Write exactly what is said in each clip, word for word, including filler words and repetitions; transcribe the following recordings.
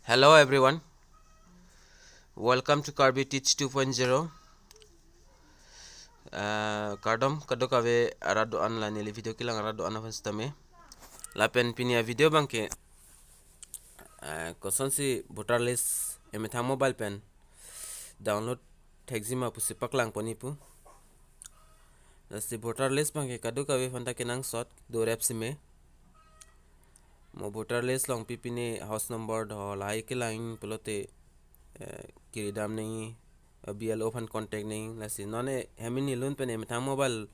Hello everyone. Welcome to Karbi Teach two point zero. Uh, kardom kadokave arat do-an la neli video kelang arat do-an aphan sitame. Lapen pini a-video abangke, uh, kosonsi voter list emethang mobile pen download thekjima pusi paklang ponji pu. Lasi voter list abangke kadokave aphanta kenangsot do rep sime. Mo voter list along pi pine house number do lahai kelang pulote, eh, kiridam nangji, eh, B L O aphan contact nangji. Lasi non e hem hini lun pen emethang mobile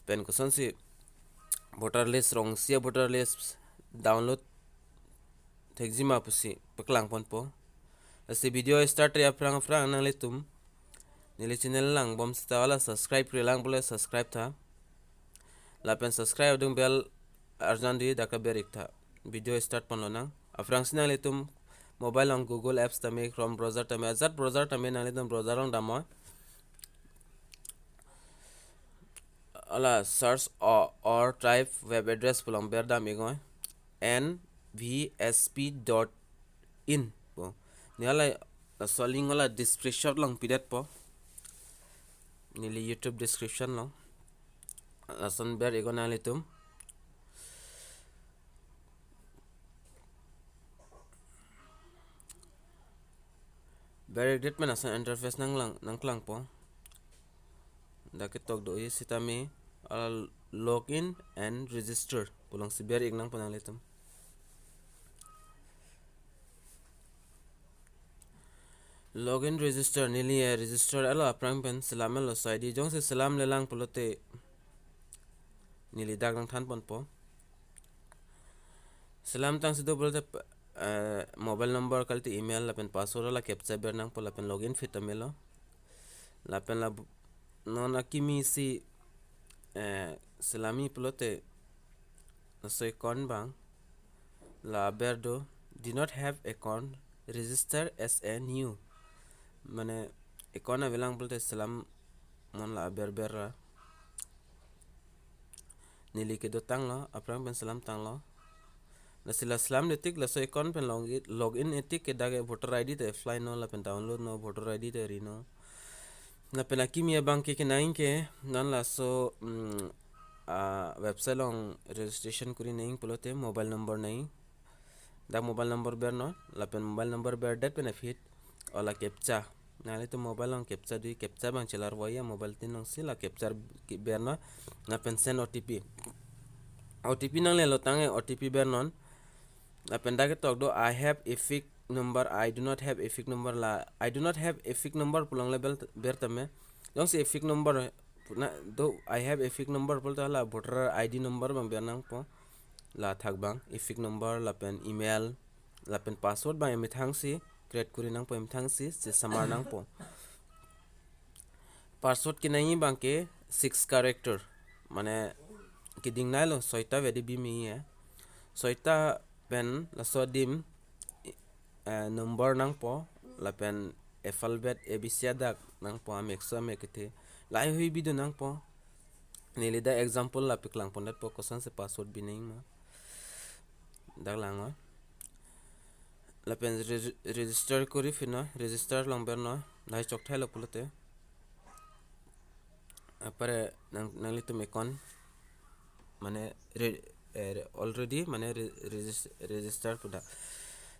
pen kosonsi voter list, rong isi a-voter list download thekjima pusi paklang ponpo. Lasi video start ri aphrang aphrang nanglitum neli channel langbom seta la subscribe ri lang pule subscribe tha. Lapen subscribe adung bell arjan di dak ber-ik tha. Video start ponlonang. Aphrangsi nanglitum mobile along Google Apps tame, Chrome browser tame, ajat browser tame nanglitum browser along damnon. Hala search or, or type web address pu along berdam-iknon. N V S P dot in pu. Neli hala laso link hala description along pidetpo. Neli YouTube description along. Lason ber-iknon nanglitum. Ber-ikdet pen lason interface nanglang, nangklangpo. Dak ketok do-i sitame, hala login and register pu alongsi ber-ik nangpo nanglitum. Login, register, neli, eh, register alo aphrang pen selam alo, so I D jongsi selamle lang pulote neli dak nangthan ponpo. Selam tangsi do pulote, eh, mobile number kalite email lapen password hala captcha ber nangpo lapen login feet ta melo. Lapen la bu-, non akimi si, eh, selamji pulote laso account abang la aber do, "Do not have account, register as a new." Mane account avelang pulote selam non la aber ber ra. Neli kedo tanglo, aphrang pen selam tanglo. Lasi la selamde tik laso account pen log-, login-e tik ke dak ke voter I D ta apply non lapen download non, voter I D ta rinon. Lapen akimi abangke kenangji ke non laso, mm, a-website along registration kuri nangji pulote mobile number nangji. Dak mobile number bernon, lapen mobile number berdet pen aphi hala captcha. Nanglitum mobile along captcha do-i, captcha abang chelarvoiji, mobile tin alongsi la captcha ki bernon, lapen send O T P. O T P nanglelo tangte O T P bernon. Lapen dak ketok do, "I have a fake number, I do not have a fake number," la, "I do not have a fake number" pu along label t-, ber tame. Jongsi a fake number pu na do, "I have a fake number" pulote hala voter I D number abang ber nangpo. La thak abang, a fake number lapen email lapen password abang emethangsi create kuri nangpo, emethangsi chesamar nangpo. Password kenangji abangke six character. Mane keding nailo, soita vedi bimi ya. Soita pen laso adim, eh, number nangpo, lapen alphabet A B C adak nangpo, amekso amek kethe. Lahaihui bi do nangpo. Neli dak example la paklang pondetpo kosonsi password bi nangji ma. Dak langnon. Lapen reg-, register kuri phinon, register along bernon, lahai chok thailo pulote. Apar nang, nanglitum account, mane re-, eh, already, mane re-, regis-, register pu dak.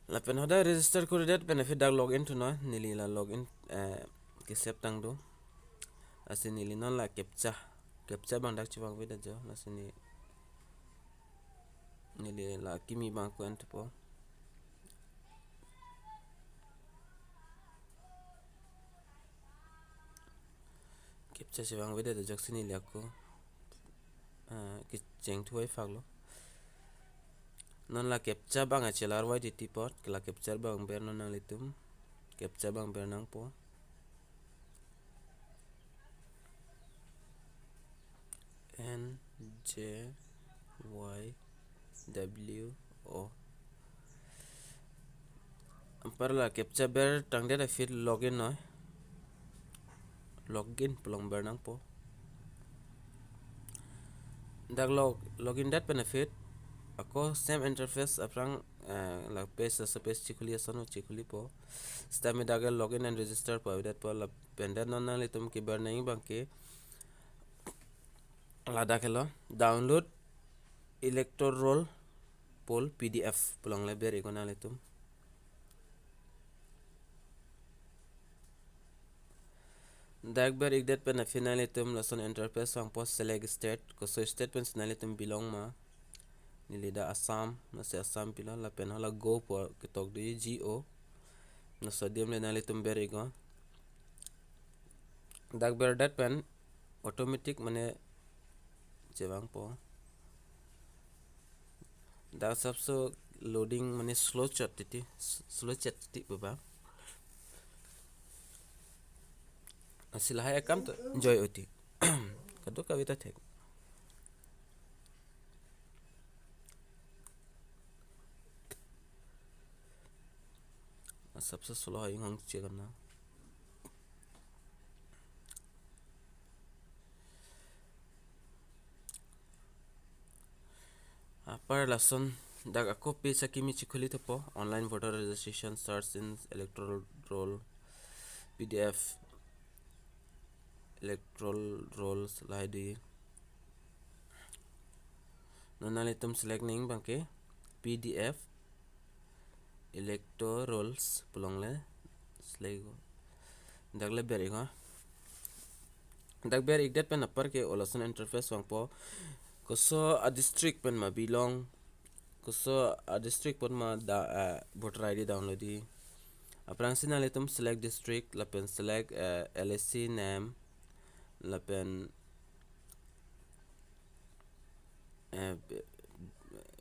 Lapen hadak register kuridet pen aphi dak login thunon, neli la login, eh, ke save tang do. Lasi neli non la captcha, captcha abang dak chevangvedet jo, lasi ne-, neli la akimi abang ko-en thupo. Captcha chevangvedet ajoksi neli ako, ah, kecheng thu ai phaklo. Non la captcha abang chelarvoi titi apot, ke la captcha abang bernon nanglitum. Captcha abang ber nangpo. N J Y W O. Anpar la captcha ber tangdet aphi login noi. Login pu along ber nangpo. Dak log-, login det pen aphi ako same interface aphrang, eh, la page, laso page chikhuli ason chikhuli po. Sitame dak ke login and register pu avedetpo, lapen det non nanglitum keber nangji abang ke ladak helo, download electoral poll P D F pu along le ber iknon nanglitum. Dak ber ikdet pen aphi nanglitum lason interface vangpo, select state, koso state pensi nanglitum belong ma. Neli dak Assam, lasi Assam pilo, lapen hala go pu ketok di, G O. Laso adim le nanglitum ber iknon. Dak berdet pen automatic mane chevangpo. Dak asapso loading mane slow chot titi, slow chot titi baba. Lasi lahai akam to enjoy oti. Kadokave ta thek. Asapso slow hai hong chekam na. Apar lason dak ako page akimi chikhuli thepo, online voter registration, search in electoral roll, P D F electoral rolls lahai di. Non nanglitum select nangji abang ke P D F electorals pu along le select iknon. Dak le ber iknon. Dak ber ikdet pen apar ke lason interface vangpo. Koso a district pen ma belong, koso a district pen ma da, eh, voter I D download di. Aphrangsi nanglitum select district, lapen select, eh, L A C name, lapen, eh, vi-,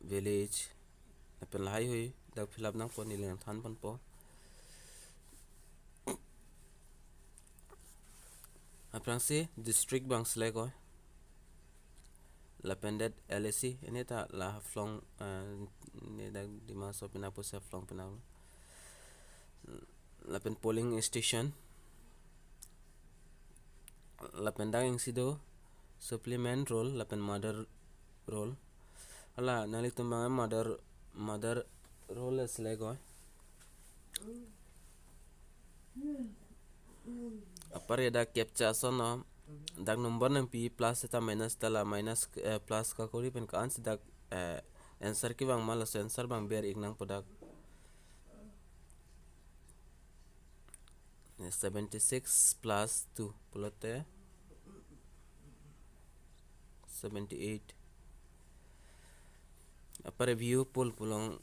village, lapen lahai hui dak fill up nangpo, neli nangthan ponpo. Aphrangsi district abang select iknon. Lapen det L A C, ini ta la Haflong, eh, ini dak Dima Hasao penap pusi Haflong penap. Lapen polling station. Lapen dak isi do supplement roll, lapen mother roll. Hala nanglitum abang mother, mother roll le select iknon. Apar ke dak captcha ason non, dak number nangpi plus seta minus ta la minus, eh, plus kakori pen ka-ansi dak, eh, answer kevang ma, laso answer abang ber ik nangpo dak. Ne seventy six plus two pulote seventy eight. Apar view poll pu along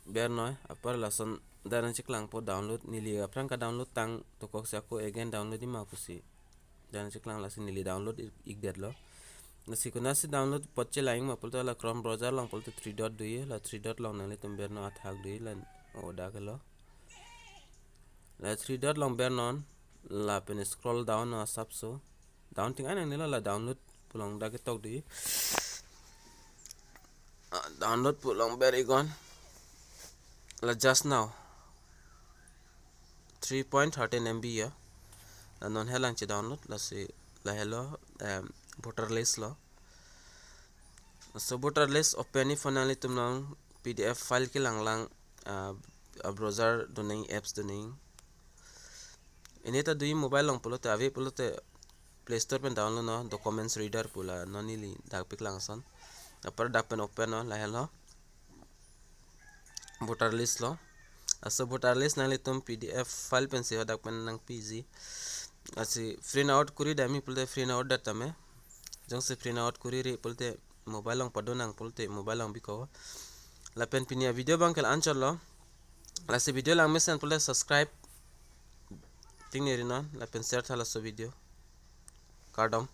ber noi, apar lason dak nangcheklangpo download, neli aphrang ka-download tang, to koksi ako again download di ma pusi dak nangcheklang, lasi neli download ik-, ikdetlo. Lasi konatsi download apot chelang ma pulote la Chrome browser along pulote three dot do ye, la three dot along nanglitum ber non, athak do ye la, o dak helo. La three dot along ber non, lapen scroll down non asapso. Down ting ai nangnelo, la download pu along dak ketok di. Ah, download pu along ber iknon. La just now three point thirteen M B ya. La non helang che-download, lasi la helo, em, voter list lo. So voter list open iknon, nanglitum non P D F file kelang lang, ah, a browser do nangji, apps do nangji. Ini ta do ye mobile along pulote, ave pulote Play Store pen download non, Documents Reader pu, la non neli dak piklang ason. Apar dak pen open non, la helo voter list lo. Laso voter list nanglitum P D F file pensi hadak pen nangpiji. Lasi print out kuri damji pulote print out det tame. Jongsi print out kuri ri pulote mobile along pado nang pulote mobile along biko. Lapen pini a-video abang ke la-anchot lo. Lasi video lang mesen pulote subscribe ting neri non, lapen share tha laso video. Kardom.